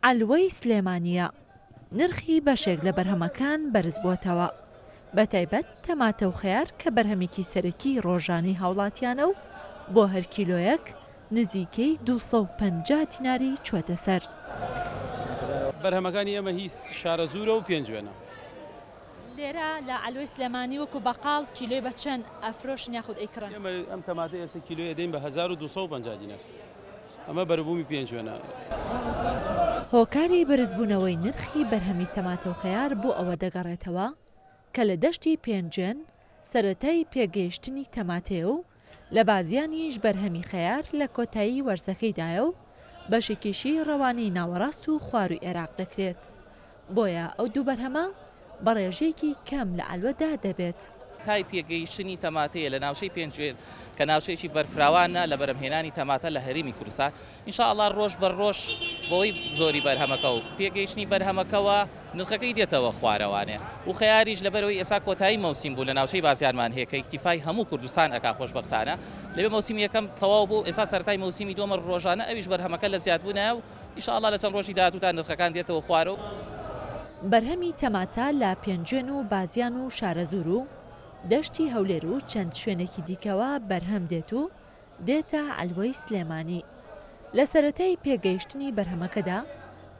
عەلوەی سلێمانییە، نرخی بەشێک لە بەرهەمەکان بەرزبووەتەوە، بەتایبەت تەماتە و خەیار کە بەرهەمێکی سەرەکیی ڕۆژانەی هاوڵاتیانە و بۆ هەر کیلۆیەک نزیکەی 250 دیناری چووەتە سەر. بەرهەمەکانی ئێمە هی شارەزوورە و پێنجوێنە. لێرە لە عەلوەی سلێمانی وەکو بەقاڵ کیلۆی بە چەند ئەفرۆشن یاخود ئەیکڕن؟ ئێمە ئەم تەماتەی ئێستا کیلۆی ئەدەین بە 1250 دینار. ئەمە بەروبوومی پێنجوێنە. هۆکاری بەرزبوونەوەی نرخی بەرهەمی تەماتە و خەیار بۆ ئەوە دەگەڕێتەوە کە لە دەشتی پێنجوێن سەرەتای پێگەیشتنی تەماتەیە و لە بازیانیش بەرهەمی خەیار لە کۆتایی وەرزەکەیدایە و بەشێکیشی ڕەوانەی ناوەڕاست و خوارووی عێراق دەکرێت، بۆیە ئەو دوو بەرهەمە بە ڕێژەیەکی کەم لە عەلوەدا دەبێت. تای پێگەیشتنی تەماتەیە لە ناوچەی پێنجوێن کە ناوچەیەکی بەرفراوانە لە بەرهەمهێنانی تەماتە لە هەرێمی کوردستان، ان شاء اللە ڕۆژ بە ڕۆژ بەوەی زۆری بەرهەمەکە و پێگەیشتنی بەرهەمەکەوە نرخەکەی دێتەوە خوارەوانێ و خەیاریش لەبەرئەوەی ئێستا کۆتایی مەوسیم بوو لە ناوچەی بازیانمان هەیە کە ئیکتیفای هەموو کوردستان ئەکا خۆشبەختانە لەوێ مەوسیمی یەکەم تەواو بوو ئێستا سەرەتای مەوسیمی دووەمە ڕۆژانە ئەویش بەرهەمەکە لە زیادبوونایە و ان شاء اللە لە چەند ڕۆژی داهاتووتا نرخەکان دێتەوە خوارەوە. بەرهەمی تەماتە لە پێنجوێن و بازیان و شارەزوور و دەشتی هەولێر و چەند شوێنێکی دیکەوە بەرهەم دێت و دێتە عەلوەی سلێمانی. لە سەرەتای پێگەیشتنی بەرهەمەکەدا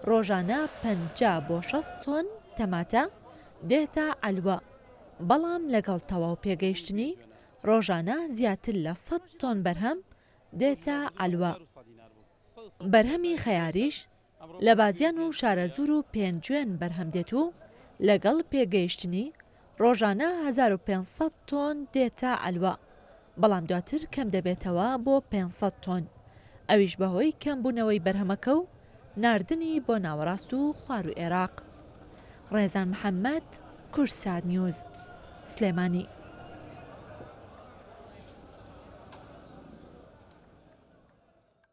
ڕۆژانە 50 بۆ 60 تۆن تەماتە دێتە عەلوە، بەڵام لەگەڵ تەواو پێگەیشتنی ڕۆژانە زیاتر لە 100 تۆن بەرهەم دێتە عەلوە. بەرهەمی خەیاریش لە بازیان و شارەزوور و پێنجوێن بەرهەم دێت و لەگەڵ پێگەیشتنی، ڕۆژانە 1500 تۆن دێتە عەلوە، بەڵام دواتر کەمدەبێتەوە بۆ 500 تۆن، ئەویش بەهۆی کەمبوونەوەی بەرهەمەکە و ناردنی بۆ ناوەڕاست و خواروو عێراق. ڕێزان محەمەد، کوردسات نیوز، سلێمانی.